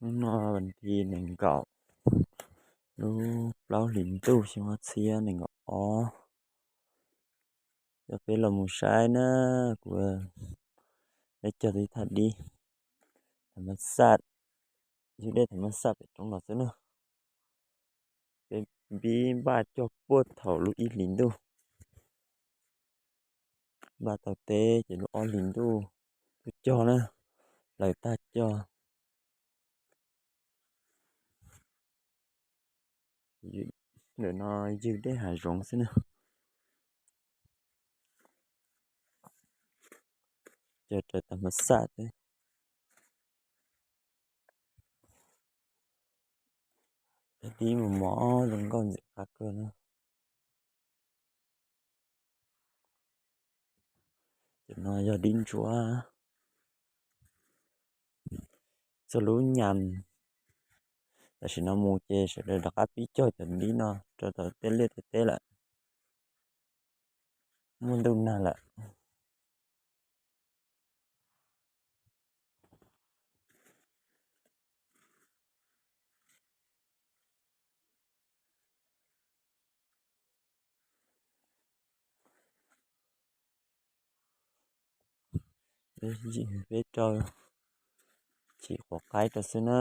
Hnub no vas thib nees nkaum, lub plaub hlis ntuj xyoo ob txhiab nees nkaum ob. Coj peb los mus saib na, kuv, peb cog tib thaj dib tham mas xaj, yug dej tham mas xaj pem roob los xwb na. Peb npib npaj cog puag thaum lub ib hlis ntuj, npaj tau teb ces lub ob hlis ntuj tuaj cog na, hlawv tag cog. Ntawm no yug dej hav zoov xwb na. Cog raws tag mas xaj xwb. Dib mus mov zoo nkauj ntxim qab kawg na. Cov no yog dib ntsuab. Txog lub nyam tam sim no mus ces sawv daws rov qab pib cog cov dib no rau tom tej liaj tej teb lawm. Muaj ntuj nag lawm. Peb rau chim quav qaib rau xwb na.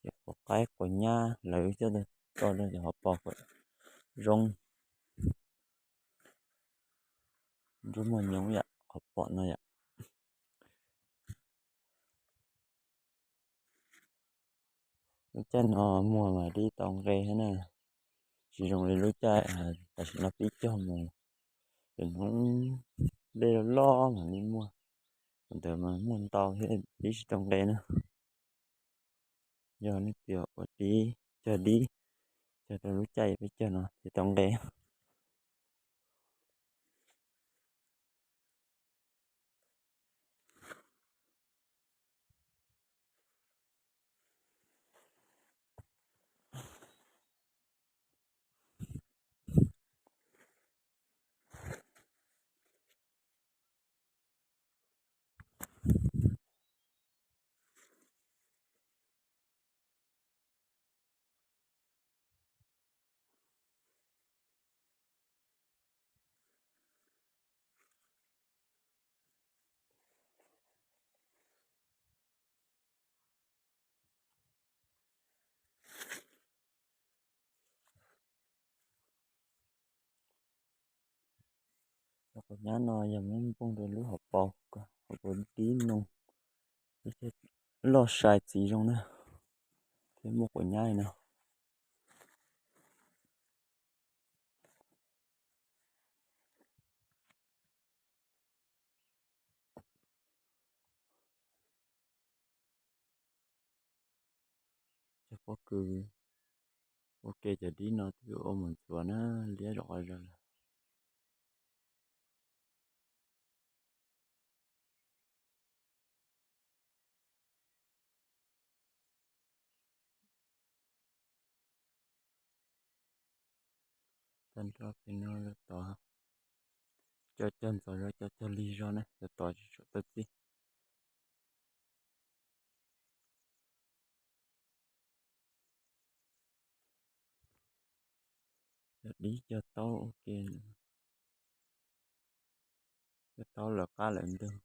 Ces quav qaib quav nyab lawv coj tau rau cov hauv paus kom zoo. Nruab muag nyob yam qhov pom no yom. Lub caij no muag mas dib tau nqe thiab na, tsis zoo li lub caij tam sim no pib cog mus. Ces hnub dej loj loj mas li muag, ntawd mas muag ntau thiab dib tsis tau nqe na. Yog leej twg ua dib, cog dib, cog rau lub caij peb cog no ces tau nqe. Cov quav nyab no yog muab npooj rau lub hauv paus, hauv paus dib no, loj sai txiv zoo na, thiab muaj quav nyab li no. Cov pob kws ua ke cov dib no twb ua mus ntxuav na, liab zom qab zog lawm. Tag nrho pem no yuav tod, cog cog ntxov zog, cog cog lig zog na, yuav tod tsis tshua tau txij. Cog dib cog taub ua ke, cog taub lawv qab lawv ntug.